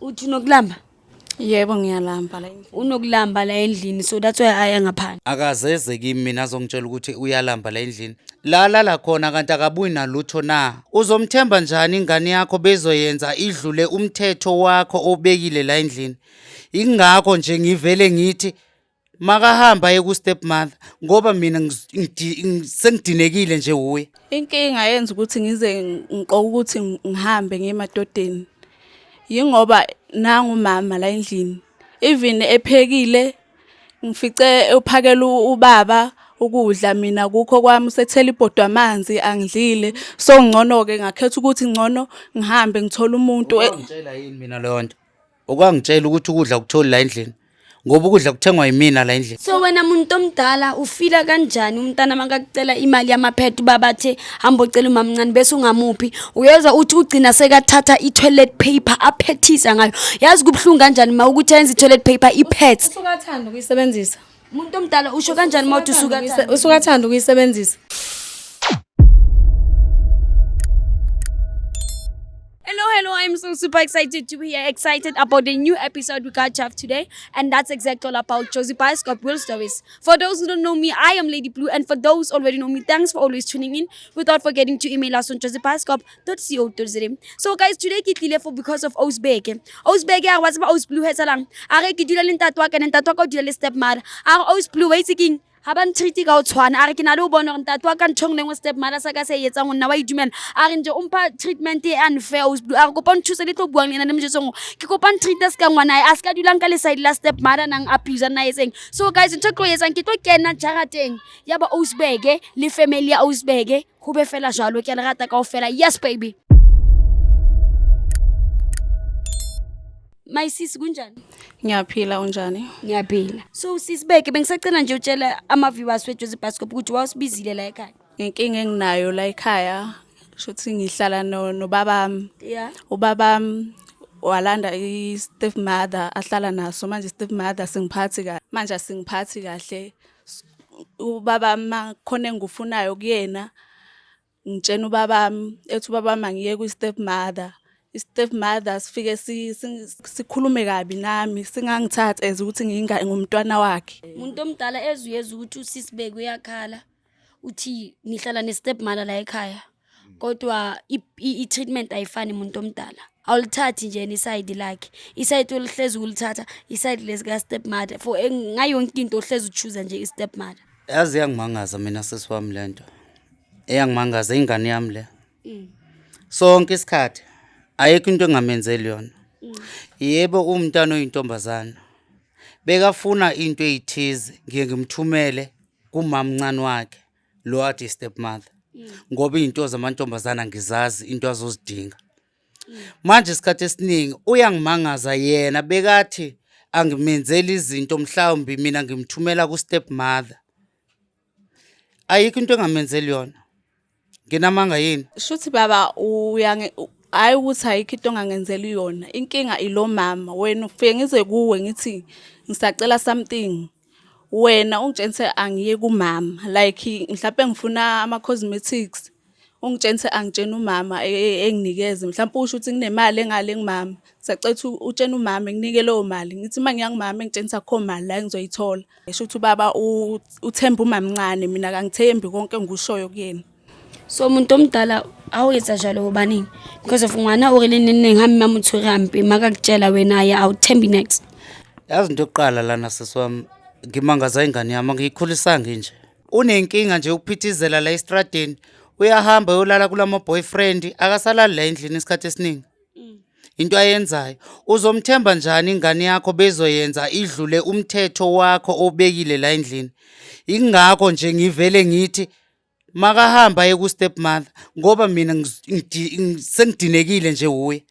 Uthi unokulamba? Yebo, ngiyalamba la endlini. Unokulamba la endlini, so that's why aya ngaphandle. Akazeze kimi mina azongitshela ukuthi uyalamba la endlini. La lala khona kanti akabuyi nalutho na? Uzomthemba njani ingane yakho bezoyenza idlule umthetho wakho obekile la endlini? Ingakho nje ngivele ngithi makahamba aye ku-step mother ngoba mina sengidinekile nje wuye. Inkinga yenza ukuthi ngize ngiqoke ukuthi ngihambe ngiye emadodeni yingoba nangu umama la endlini, even ephekile ngifice uphakela ubaba ukudla, mina kukho kwami usethela ibhodwe amanzi angidlile. So ngcono-ke ngakhetha ukuthi ngcono ngihambe ngithole umuntu. Ungangitshela yini mina leyo nto? Ukwangitshela ukuthi ukudla ukutholi la endlini ngoba ukudla kuthengwa yimina la endlini. So wena muntu omdala ufila kanjani umntana makakucela imali yamaphethe, ubaba athe hamba ocela umamncane bese ungamuphi? Uyezwa uthi ugcina sekathatha i-toilet paper aphethisa ngayo. Yazi kubuhlungu kanjani ma ukuthi ayenze i-toilet paper i-pads? Usukathanda ukuyisebenzisa. Muntu omdala usho kanjani ma uthi usukathanda? Usukathanda ukuyisebenzisa. Hello, hello. I'm so super excited to be here. Excited about the new episode we got to have today. And that's exactly all about Jozi Bioscope Real Stories. For those who don't know me, I am Lady Blue. And for those already know me, thanks for always tuning in. Without forgetting to email us on josiebioscope.co.za. So guys, today ke tlile for because of Osbeke. Osbeke a re wa tseba Os Blue hetsalang. A re ke dula le ntate wa ka, ntate wa ka o dula le stepmother. A re Os Blue wa itse keng? Ha ba ntreat ka ho tshwana. A re ke na le ho bona hore ntate wa ka ntho e nngwe le nngwe step mother sa ka se e etsang ho nna wa e dumela. A re nje o mpha treatment e unfair Os Blue. A re kopa o nthuse le tlo buang le ena le mo jwetse hore ke kopa ntreat se ka ngwana hae. A se ka dulang ka le side la step mother nang abuse nna etseng. So guys, ntho e ke tlo e etsang ke tlo kena jarateng ya ba Osbeke le family ya Osbeke ho be fela jwalo. Ke a le rata kaofela. Yes baby. My sis, kunjani? Ngiyaphila, unjani? Ngiyaphila. So sis Beke, bengisacela nje utshela ama viewers weJozi Bioscope ukuthi wawusibizile la ekhaya. Ngenkinga enginayo la ekhaya, shuthi ngihlala no nobabami. Yeah. Ubabami walanda i-step mother ahlala naso manje, step mother singiphathi kahle manje, asingiphathi kahle. Ubaba makhona engikufunayo kuyena, ngitshena ubabami, ethi ubabami angiye kwi-step mother. I-step mother sifike sikhulume kabi nami, singangithathi as ukuthi ngumntwana wakhe. Umuntu omdala ezuyeza ukuthi usisi Beke uyakhala uthi nihlala ne-step mother la ekhaya, kodwa i-treatment ayifani. Umuntu omdala awulithathi nje yena isayidi lakhe, isayidi olihlezi ukulithatha isayidi lesi ka-step mother for ngayo yonke into ohlezi uchoose nje i-step mother. Yazi iyangimangaza mina sisi wami lento. Iyangimangaza ingane yami le. Sonke isikhathi ayikho into engamenzeli yona. Yebo, umntana oyintombazana. Bekafuna into eyithize ngiye ngimthumele kumamncane wakhe lo athi step mother. Ngoba izinto zamantombazana ngizazi into azozidinga. Manje isikhathi esiningi uyangimangaza yena bekathi angimenzeli izinto, mhlawumbi mina ngimthumela ku-step mother. Ayikho into engamenzeli yona. Nginamanga yini? Shuthi baba uyange hayi ukuthi ayikho into ongangenzeli yona. Inkinga ilo mama, wena ufike ngize kuwe ngithi ngisacela something. Wena ungitshenise angiye kumama, like mhlawumbe ngifuna ama cosmetics, ungitshenise angitshena umama enginikeze, mhlawumbe usho ukuthi kunemali engale kumama, ngisacela ukuthi utshene umama nginike leyo mali. Ngithi uma ngiya kumama engitshenisa akukho mali la engizoyithola. Ngisho ukuthi ubaba uthemba umamncane, mina akangithembi konke engikushoyo kuyena. So umuntu omdala ha o etsa jalo hobaneng? Because of ngwana o re le neng neng ha mme a mo tshwere hampe, makakutshela wena ya awuthembi next. Yazi into yokuqala lana sisi wami, ngimangaza ingane yami, angiyikhulisanga nje. Unenkinga nje ukuphithizela la estradeni, uyahamba uyolala kulama boyfriend, akasalali la endlini isikhathi esiningi. Into ayenzayo, uzomthemba njani ingane yakho bezoyenza idlule umthetho wakho obekile la endlini? Ingakho nje ngivele ngithi makahamba aye ku-step mother ngoba mina sengidinekile nje wuye.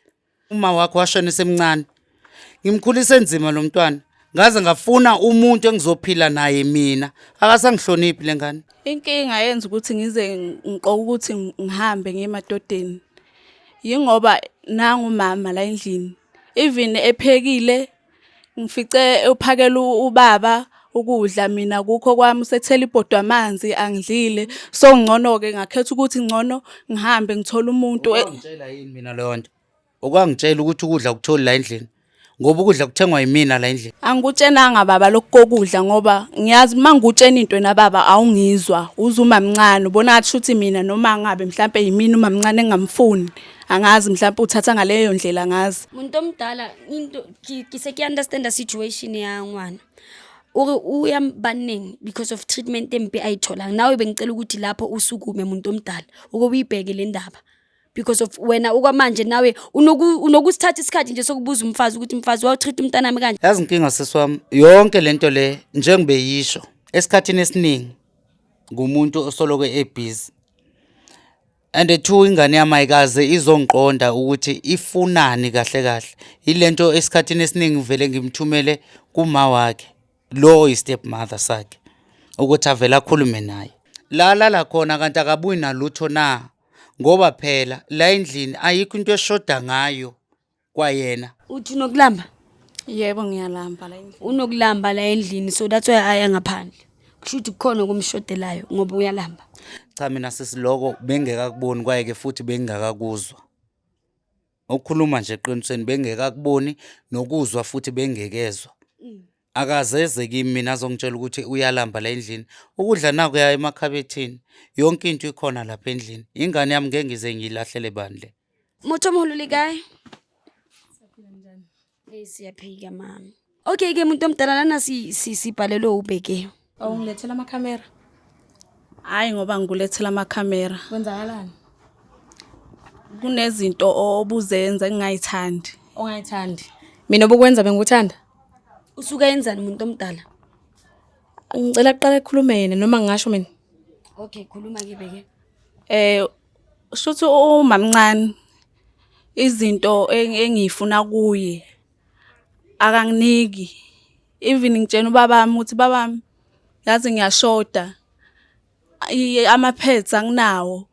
Uma wakho washona esemncane, ngimkhulise nzima lo mntwana, ngaze ngafuna umuntu engizophila naye mina, akasangihloniphi le ngane. Inkinga yenza ukuthi ngize ngiqoke ukuthi ngihambe ngiye emadodeni yingoba nangu umama la endlini, even ephekile ngifice uphakela ubaba ukudla, mina kukho kwami usethela ibhodwe amanzi angidlile. So ngcono-ke ngakhetha ukuthi ngcono ngihambe ngithole umuntu. Ungangitshela yini mina leyo nto? Ukwangitshela ukuthi ukudla akutholi la endlini. Ngoba ukudla kuthengwa yimina la endlini. Angikutshenanga baba lokhu kokudla ngoba ngiyazi uma ngikutshena into wena baba awungizwa uze umamncane ubona ngathi shuthi mina noma ngabe mhlampe yimina umamncane engingamfuni angazi mhlampe uthatha ngaleyo ndlela angazi. Muntu omdala into ke se ke understand situation ya ngwana. O re o ya banneng because of treatment empe ayitholang. Nawe bengicela ukuthi lapho usukume muntu omdala uke uyibheke le ndaba. Because of wena okwamanje nawe unokusithatha isikhathi nje sokubuza umfazi ukuthi mfazi wawutreat umntanami kanje. Yazi inkinga sisi wami yonke lento le njengoba eyisho esikhathini esiningi ngumuntu osoloko ebhizi and two ingane yami ayikaze izongiqonda ukuthi ifunani kahle kahle ilento esikhathini esiningi ngivele ngimthumele kuma wakhe lo oyi-step mother sakhe ukuthi avele akhulume naye la lala khona kanti akabuyi nalutho na ngoba phela la endlini ayikho into eshoda ngayo kwayena. Uthi unokulamba? Yebo ngiyalamba la endlini. Unokulamba la endlini so that's why aya ngaphandle. Kusho ukuthi kukhona okumshodelayo ngoba uyalamba. Cha mina sisi loko bengekakuboni kwaye ke futhi bengingakakuzwa. Ukukhuluma nje eqinisweni bengekakuboni nokuzwa futhi bengekezwa. Akazeze kimi mina azongitshela ukuthi uyalamba la endlini. Ukudla nakuya emakhabethini. Yonke into ikhona lapha endlini. Ingane yami ngeke ngize ngiyilahlele bandle. Motho omholo le kae? Eh siyaphika mama. Okay ke muntu omdala lana si sibhalelwe ubheke. Awungilethela amakhamera. Hhayi ngoba ngikulethela amakhamera. Kwenzakalani? Kunezinto obuzenza engingayithandi. Ongayithandi. Mina obukwenza bengikuthanda. Usuka yenzani umuntu omdala? Ngicela kuqala ekhulume yena noma ngingasho mina. Okay, khuluma ke beke. Eh shuthi umamncane izinto engiyifuna kuye akanginiki. Even ngitshena ubabami ukuthi babami yazi ngiyashoda ama-pads anginawo.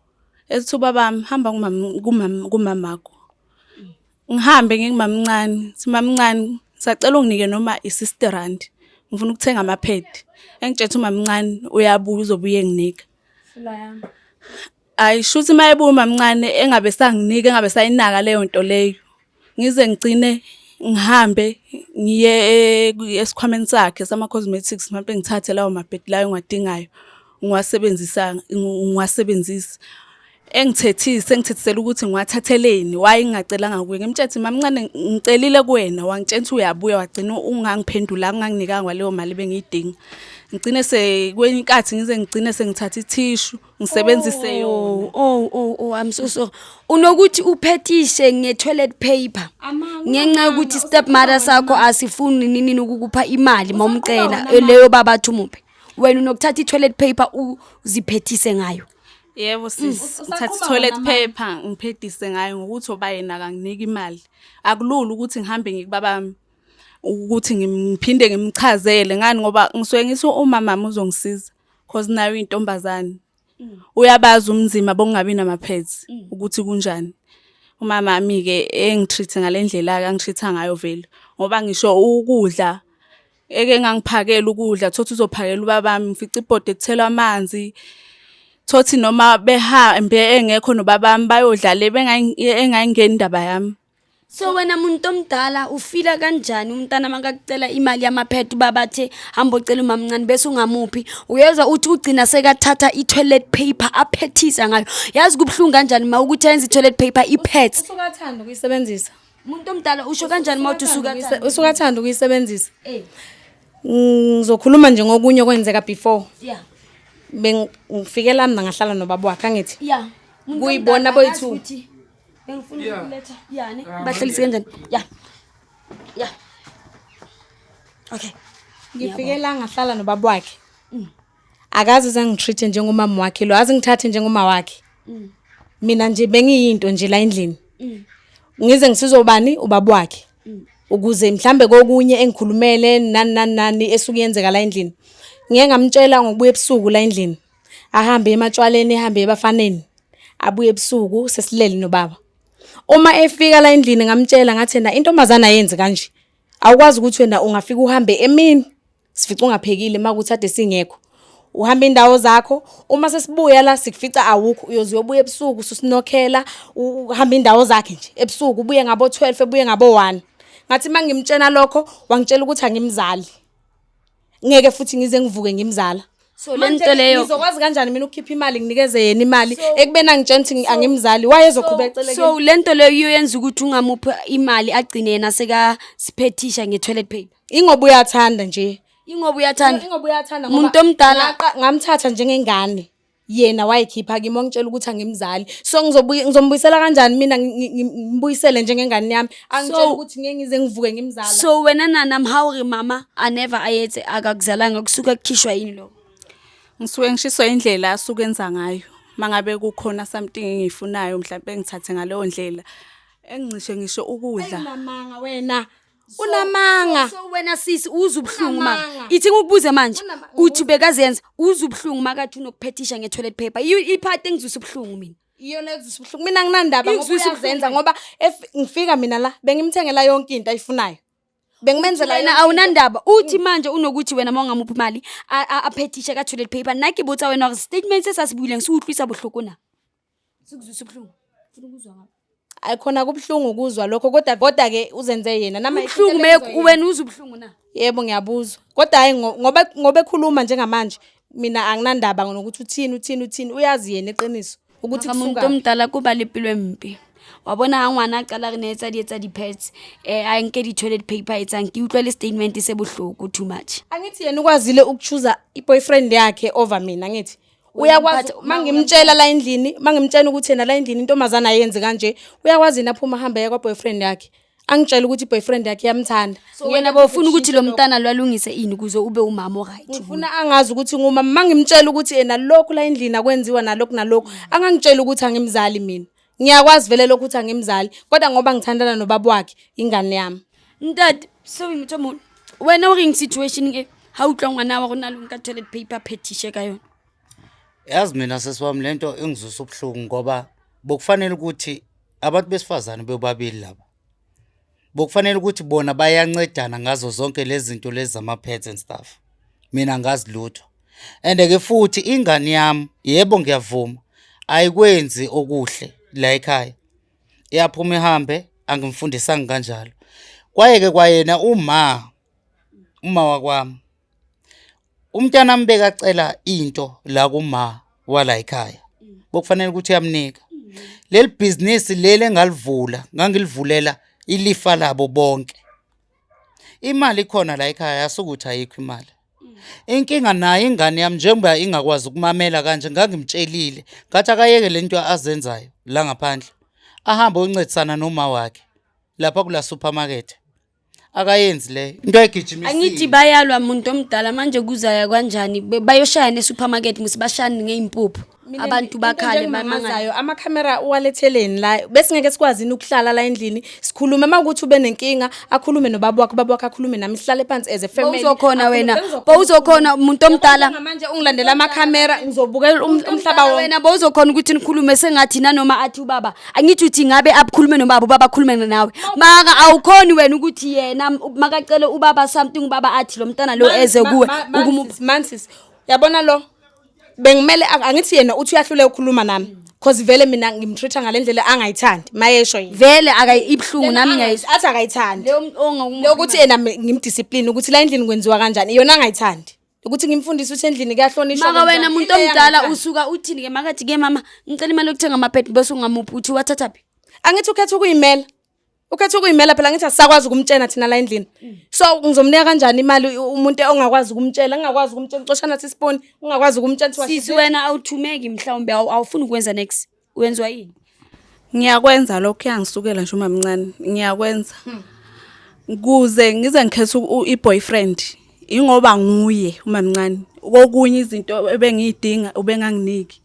Ethi ubabami hamba kumamakho. Ngihambe ngiye kumamncane, ngithi mamncane ngisacela unginike noma i-sixty rand ngifuna ukuthenga amaphedi. Engitshela ukuthi umamncane uyabuya uzobuye enginika. Hhayi shuthi uma ebuya umamncane engabe esanginika engabe esayinaka leyo nto leyo. Ngize ngigcine ngihambe ngiye esikhwameni sakhe sama-cosmetics mhlampe ngithathe lawo maphedi lawo engiwadingayo ngiwasebenzisa ngiwasebenzise. Engithethise engithethisela ukuthi ngiwathatheleni why ngingacelanga kuye. Ngimtshele ukuthi mamncane ngicelile kuwena wangitshela ukuthi uyabuya wagcina ungangiphendulanga unganginikanga leyo mali ebengiyidinga. Ngigcine kwenye inkathi ngize ngigcine sengithatha ithishu ngisebenzise yona. Oh oh oh I'm so sorry. Unokuthi uphethishe nge-toilet paper ngenxa yokuthi step mother sakho asifuni nini ukukupha imali mawumcela leyo baba athi umuphe. Wena unokuthatha i-toilet paper uziphethise ngayo. Yebo sis, ngithatha i-toilet paper ngiphedise ngayo ngokuthi oba yena akanginiki imali. Akulula ukuthi ngihambe ngikubabami ukuthi ngiphinde ngimchazele ngani ngoba ngisuke ngithi umamami uzongisiza cause nayo intombazane. Uyabazi umnzima bokungabi nama-pads ukuthi kunjani. Umamami-ke engitreat ngale ndlela-ke angitreat-a ngayo vele ngoba ngisho ukudla eke ngangiphakela ukudla thothi uzophakela ubabami ngifica ibhodi ethelwa amanzi thothi noma behambe engekho nobabami bayodlala engayingeni indaba yami. So wena muntu omdala ufila kanjani umntana makakucela imali yamaphethe ubaba athe hamba ocela umamncane bese ungamuphi uyezwa uthi ugcina sekathatha i-toilet paper aphethisa ngayo yazi kubuhlungu kanjani ma ukuthi ayenze i-toilet paper i-pads. Usukathanda ukuyisebenzisa. Umuntu omdala usho kanjani uma uthi usuka Usukathanda ukuyisebenzisa. Eh. Ngizokhuluma nje ngokunye okwenzeka before. Yeah. Bengifike la mina ngahlala nobaba wakhe angithi. Yeah. Kuyibona boyi-two. Bengifuna ukuletha. Yeah ne. Bahlalise kanjani? Yeah. Yeah. Okay. Ngifike la ngahlala nobaba wakhe. Akaze zangitreat njengomama wakhe lo, azingithathe njengoma wakhe. Mina nje bengiyinto nje la endlini. Ngize ngisizobani ubaba wakhe. Ukuze mhlambe kokunye engikhulumele nani nani nani esuke yenzeka la endlini. Ngike ngamtshela ngokubuya ebusuku la endlini. Ahambe ematshwaleni ehambe ebafaneni. Abuye ebusuku sesilele nobaba. Uma efika la endlini ngamtshela ngathi na intombazana ayenzi kanje. Awukwazi ukuthi wena ungafika uhambe emini sifica ungaphekile uma kuthi ade singekho. Uhamba indawo zakho uma sesibuya la sikufica awukho uyoze uyobuya ebusuku ususinokhela uhamba indawo zakhe nje ebusuku ubuye ngabo 12 ebuye ngabo 1. Ngathi mangimtshena lokho, wangitshela ukuthi angimzali, ngeke futhi ngize ngivuke ngimzala. So le Manje nto leyo ngizokwazi kanjani mina ukukhipha imali nginikeze yena imali ekubeni angitshena ukuthi angimzali, wayezoqhubeka ecele? So le nto leyo iyoyenza ukuthi ungamuphi imali, agcine yena sekasiphethisha nge-toilet paper. Ingoba uyathanda nje. Ingoba uyathanda. Ingoba uyathanda ngoba Muntu omdala. Ngamthatha njengengane, yena wayikhipha kimi, wangitshela ukuthi angimzali. So ngizobuye ngizombuyisela kanjani mina, ngimbuyisele njengengane yami, angitshela ukuthi ngeke ngize ngivuke ngimzala? So wena nana, ha o re mama a never a etse akakuzalanga, kusuka kukhishwa yini lokho? Ngisuke ngishiswa indlela asuke enza ngayo. Mangabe kukhona something engiyifunayo, mhlawumbe ngithathe ngaleyo ndlela, engincishe ngisho ukudla. Unamanga wena, unamanga. So wena sisi uzwa ubuhlungu maka Unamanga. ithi ngikubuze manje, uthi bekazenza, uzwa ubuhlungu makathi unokuphethisha nge-toilet paper? Iphathi engizwisa ubuhlungu mina. Iyona ekuzwisa ubuhlungu. Mina nginandaba ngoba Ikuzwisa uyazenza, ngoba ngifika mina la bengimthengela yonke into ayifunayo, bengimenzela Wena yonke into. awunandaba, uthi manje unokuthi wena uma ungamuphi imali aphethishe ka-toilet paper. Nna ke botsa wena gore statement se sa se buileng se utlwisa bohloko na, se kuzwisa ubuhlungu? Funa ukuzwa ngapho. Ayi, khona kubuhlungu ukuzwa lokho, kodwa-ke uzenze yena nama. Ubuhlungu me wena uzwa ubuhlungu na? Yebo, ngiyabuzwa, kodwa hhayi ngoba ekhuluma njengamanje, mina anginandaba nokuthi uthini, uthini, uthini. Uyazi yena iqiniso ukuthi Mara muntu kusuka omdala ko ba le pelo e mpe wa bona. Ha ngwana a qala re ne etsa di etsa di-pads, a nke di-toilet paper etsang, ke utlwa le statement se bohloko too much. Angithi yena ukwazile uku-choose i-boyfriend yakhe over mina? Angithi uyakwazi? But- Mangimtshela la endlini, mangimtshela ukuthi yena la endlini intombazane ayenzi kanje, uyakwazi yena aphuma ahambe aye kwa-boyfriend yakhe, angitshela ukuthi i-boyfriend yakhe iyamthanda. So wena bawufuna ukuthi lo mntana lwalungise ini ukuze ube umama o-right? Ngifuna angazi ukuthi ngumama. Mangimtshela ukuthi yena lokhu la endlini akwenziwa, nalokhu nalokhu, angangitshela ukuthi angimzali. Mina ngiyakwazi vele lokhu ukuthi angimzali, kodwa ngoba ngithandana nobaba wakhe ingane yami. Ntate seo motho moholo, wena o reng situation e ha utlwa ngwana wa rona lo nka toilet paper phethishe ka yona? Yazi mina sisi wami, lento ingizwisa ubuhlungu ngoba bokufanele ukuthi abantu besifazane bobabili laba, bokufanele ukuthi bona bayancedana ngazo zonke lezi zinto lezi zama-pads and stuff. Mina angazi lutho, and-ke futhi ingane yami, yebo ngiyavuma, ayikwenzi okuhle la ekhaya, iyaphuma ihambe, angimfundisanga kanjalo. Kwaye-ke kwayena uma wakwami umntanami bekacela into la kuma wala ekhaya, bokufanele ukuthi uyamnika. Leli bhizinisi leli engalivula, ngangilivulela ilifa labo bonke. Imali ikhona la ekhaya, yasukuthi ayikho imali. Inkinga nayo ingane yami, njengoba ingakwazi ukumamela kanje, ngangimtshelile ngathi akayeke lento azenzayo la ngaphandle, ahambe oncedisana noma wakhe lapha kula supermarket. Akayenzi leyo into ayigijimisile. Angithi bayalwa muntu omdala, manje kuzaya kanjani? Bayoshayana e-supermarket musi, bashayane ngey'mpuphu, abantu bakhale bamangale. Bamangazayo amakhamera uwaletheleni la, besingeke sikwazi yini ukuhlala la endlini sikhulume? Uma kuthi ube nenkinga, akhulume nobaba wakhe, ubaba wakhe akhulume nami, sihlale phansi as a family. Bowuzokhona wena? Bengizokhona. Bowuzokhona muntu omdala? Manje ungilandela amakhamera, ngizobukela umhlaba wonke. Wena bowuzokhona ukuthi nikhulume sengathi nanoma athi ubaba, angithi uthi ngabe akhulume nobaba, ubaba akhulume nawe, maka awukhoni wena ukuthi yena makacele ubaba something, ubaba athi lo mntana lo eze kuwe ukumupha? Mansis, yabona lo bengimele angithi yena uthi uyahluleka ukukhuluma nami cause vele mina ngimtreat ngale ndlela angayithandi, mayesho yena. Vele ibuhlungu nami ngiyayizwa. Athi akayithandi Leyo lokuthi yena ngimdiscipline ukuthi la endlini kwenziwa kanjani, yona angayithandi ukuthi ngimfundise ukuthi endlini kuyahlonishwa. Maka wena kwenziwani. muntu Ile omdala angayithandi. usuka uthini ke makathi ke mama ngicela imali yokuthenga amaphedi, bese ungamuphi, uthi wathatha phi? Angithi ukhetha ukuyimela, ukhetha ukuyimela phela. Angithi asisakwazi ukumtshena thina la endlini, so ngizomnika kanjani imali umuntu ongakwazi ukumtshela, ngingakwazi ukumtshela ucoshana nathi isiponi, ungakwazi ukumtshela kuthiwa Sisi, wena awuthumeki mhlawumbe, awufuni ukwenza next, wenziwa yini? Ngiyakwenza lokho, kuyangisukela nje umamncane, ngiyakwenza. Kuze ngize ngikhethe i-boyfriend ingoba nguye umamncane. Kokunye izinto ebengiyidinga ubenganginiki.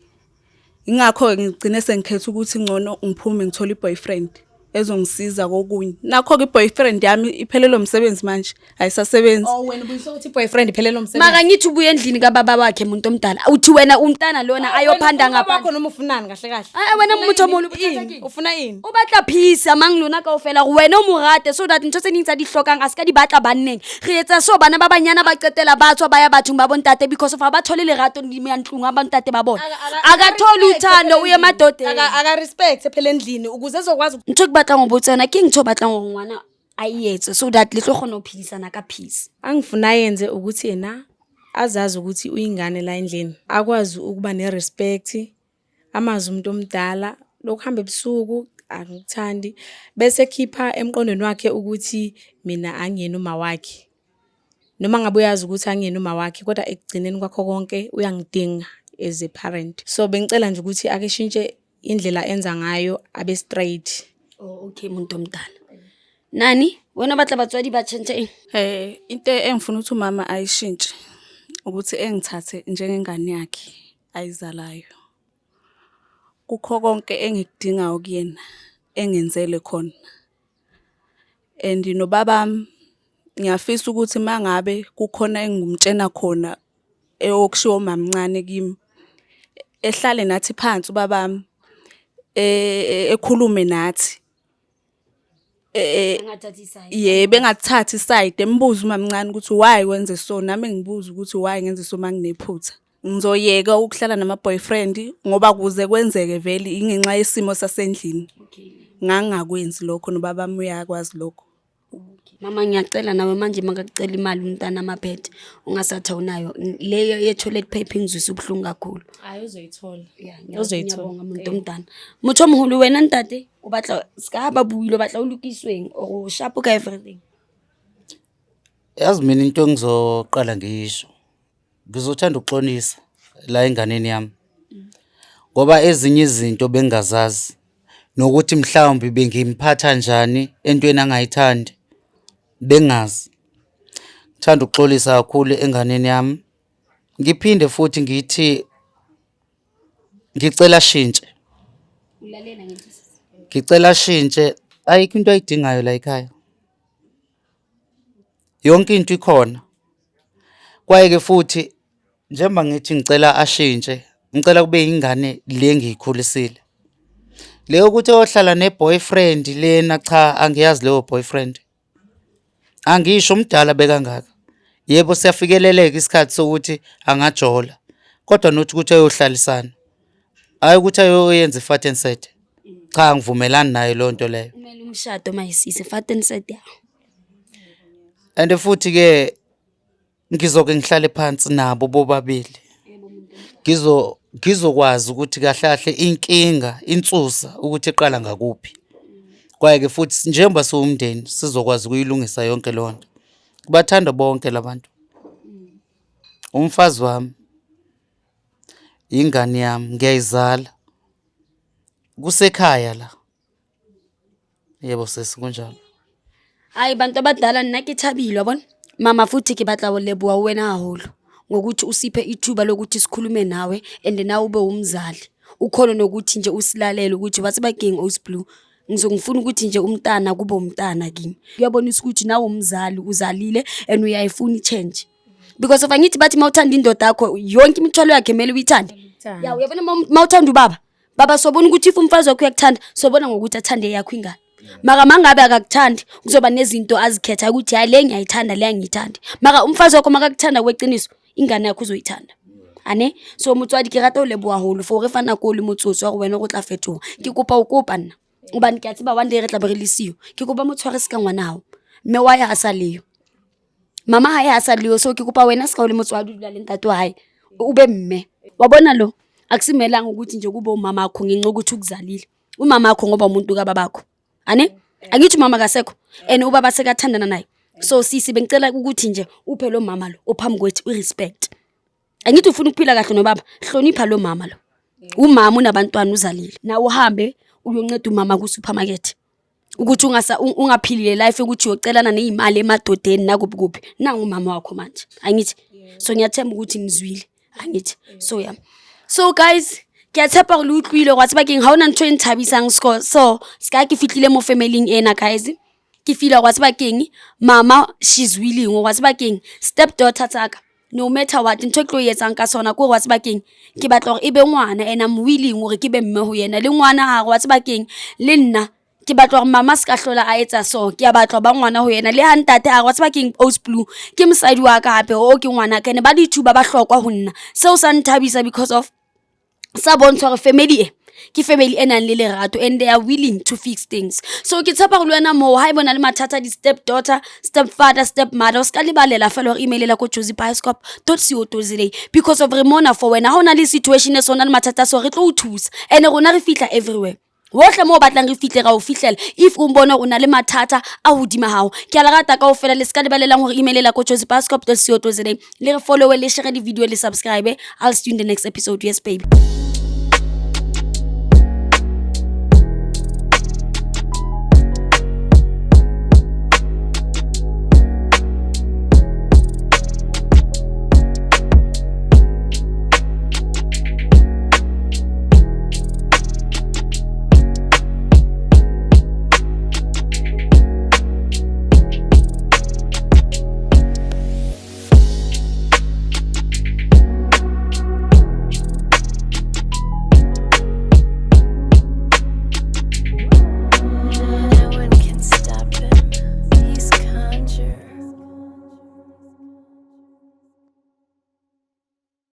Ingakho ngigcine sengikhetha ukuthi ngcono ngiphume ngithole i-boyfriend ezongisiza kokunye. Nakho-ke i-boyfriend yami iphelelwe umsebenzi manje, ayisasebenzi. Oh, wena ubuyisa ukuthi i-boyfriend iphelele umsebenzi. Maka ngithi ubuye endlini kababa wakhe muntu omdala, uthi wena umntana lona ayophanda Wakho ngaphandle. noma ufunani kahle kahle? Ah, wena Ufuna motho ini? omolo, bothata Ini? ke eng? Ufuna ini? O batla peace among lona kaofela, gore wena o mo rate so that ntho tse ding tsa di hlokang a se ka di batla banneng. Re etsa so bana ba banyana ba qetela ba tswa ba ya bathong ba bontate because of ha ba thole lerato ntlong a bontate ba bona. A ka thole uthando, o ye madodeng. Aka respect phela endlini ukuze ezokwazi. Ntho e ke batlang ho botsa yona ke ntho o batlang hore ngwana a e etse so that le tlo kgona ho phedisana ka peace? Angifuna yenze ukuthi yena azazi ukuthi uyingane la endlini, akwazi ukuba ne-respect, amazi umuntu omdala. Lokuhamba ebusuku angikuthandi, bese ekhipha emqondweni wakhe ukuthi mina angiyena uma wakhe. Noma ngabe uyazi ukuthi angiyena uma wakhe, kodwa ekugcineni kwakho konke uyangidinga as a parent. So bengicela nje ukuthi ake shintshe indlela enza ngayo, abe straight. Oh, okay, muntu omdala. Nani wena o batla batswadi ba tjhentjhe eng? Into engifuna ukuthi umama ayishintshe ukuthi engithathe njengengane yakhe ayizalayo. Kukho konke engikudingayo kuyena engenzele khona. And nobabami ngiyafisa ukuthi mangabe kukhona engimtshena khona okushiwo umamncane kimi, ehlale nathi phansi ubabami, ekhulume nathi. Engathathi i-side. Yebo, engathathi i-side, embuze umamncane ukuthi why wenze so, nami ngibuze ukuthi why ngenze so manginephutha. Ngizoyeka ukuhlala nama-boyfriend ngoba kuze kwenzeke vele ingenxa yesimo sasendlini. Okay. Ngangingakwenzi lokho, nobabami uyakwazi lokho. Mama, ngiyacela nawe manje, makakucela imali umntana amaphethe ungasathi awunayo leyo ye-toilet paper, ingizwisa ubuhlungu kakhulu. Hayi, uzoyithola. Ya, Uzoyithola. ngiyabonga muntu omdala. Motho o moholo, wena ntate, o batla ska ha ba buile, o batla o lokisweng or o sharp ka everything? Yazi mina into engizoqala ngiyisho, ngizothanda ukuxolisa la enganeni yami ngoba ezinye izinto bengingazazi nokuthi mhlawumbe bengimphatha njani entweni angayithandi, bengazi. Ngithanda ukuxolisa kakhulu enganeni yami, ngiphinde futhi ngithi ngicela ashintshe. Ulalela ngithi. Ngicela ashintshe, ayikho into ayidingayo la ekhaya. Yonke into ikhona. Kwaye-ke futhi njengoba ngithi ngicela ashintshe, ngicela kube ingane le engiyikhulisile. Le yokuthi ohlala ne-boyfriend lena, cha, angiyazi leyo boyfriend. Angisho umdala bekangaka. Yebo, siyafikeleleka isikhathi sokuthi angajola, kodwa not ukuthi ayohlalisana. Hhayi ukuthi ayoyenza i-Vaten set. Cha, angivumelani nayo leyo nto leyo. Kumele umshado mayisise Vaten set ya. And futhi-ke ngizoke ngihlale phansi nabo bobabili. Ngizokwazi ukuthi kahle kahle inkinga insusa ukuthi iqala ngakuphi. Kwaye-ke futhi njengoba siwumndeni sizokwazi ukuyilungisa yonke leyo nto. Bathanda bonke la bantu. Umfazi wami, ingane yami, ngiyayizala. Kusekhaya la. Yebo sisi, kunjalo. Hayi bantu abadala, nna ke thabile, wa bona. Mama, futhi ke batla ho leboha ho wena haholo ngokuthi usiphe ithuba lokuthi sikhulume nawe and nawe ube umzali. Ukhona nokuthi nje usilalele ukuthi wa tseba keng, Aus Blue. Ngizongifuna ukuthi nje umntana kube umntana kimi. Kuyabonisa ukuthi nawe umzali uzalile and uyayifuna i-change. Because of angithi bathi mawuthanda indoda yakho yonke imithwalo yakhe kumele uyithande. Ya, uyabona mawuthanda ubaba. Baba, sobona ukuthi if umfazi wakho uyakuthanda, sobona ngokuthi athande yakho ingane. Maka mangabe akakuthandi, kuzoba nezinto azikhetha ukuthi hayi, le ngiyayithanda, le angiyithandi. Maka umfazi wakho makakuthanda kweqiniso, ingane yakho uzoyithanda. Ane? So motswadi, ke rata ho leboha haholo for re fa nako le motsotso wa gore wena go tla fetoha. Ke kopa o kopa nna. Hobane ke a tseba one day re tla be re le siyo. Ke kopa mo tshware se ka ngwana hao. Mme wa ya a sa leyo. Mama hae a sa leyo, so ke kopa wena se ka o le motswadi o dula le ntate wa hae. O be mme. Wa bona lo akusimelanga ukuthi nje kube umama wakho ngenxa yokuthi ukuzalile. Umama wakho ngoba umuntu kababakho. Ane? Angithi umama kasekho and ubaba sekathandana naye. So sisi, bengicela ukuthi nje uphe lo mama lo ophambi kwethu i-respect. Angithi ufuna ukuphila kahle nobaba, hlonipha lo mama lo. Umama unabantwana, uzalile. Nawe uhambe uyonceda umama ku-supermarket. Ukuthi ungaphili le life yokuthi uyocelana ney'mali emadodeni nakuphi kuphi. Nangu umama wakho manje. Angithi? So ngiyathemba ukuthi nizwile. Angithi? So yeah. So guys, ke a tshepa gore le utlwile gore wa tseba keng, ha hona ntho e nthabisang sco so ska ke fihlile mo family ena, guys. Ke feel gore wa tseba keng, mama she's willing gore wa tseba keng, step daughter tsaka, no matter what, ntho e ke tlo e etsang ka sona ke gore wa tseba keng, ke batla gore e be ngwana and I'm willing gore ke be mme ho yena le ngwana gage. Wa tseba keng, le nna ke batla gore mama se ka hlola a etsa so, ke a batla ho ba ngwana ho yena. Le ha ntate a re wa tseba keng, Aus Blue ke mosadi wa ka, hape o ke ngwana ka ene, ba di two ba bahlokwa ho nna. Seo sa nthabisa because of sa bontsha gore family e Ke family e nang le lerato and they are willing to fix things. So ke tshepa gore le wena moo ha e bona le mathata, di-step daughter, step father, step mother, o ska lebalela fela gore emailela ko josiebioscope.co.za, because of re mona for wena. Ha o na le situation e sona le mathata, so re tlo o thusa, and rona re fihla everywhere, hohle moo o batlang re fihle, ra o fihlela. If o mbona o na le mathata a hodima hao, ke a le rata kaofela. Le ska lebalelang hore emailela ko josiebioscope.co.za, le re followe, le share di-video, le subscribe. I'll see you in the next episode. Yes, baby.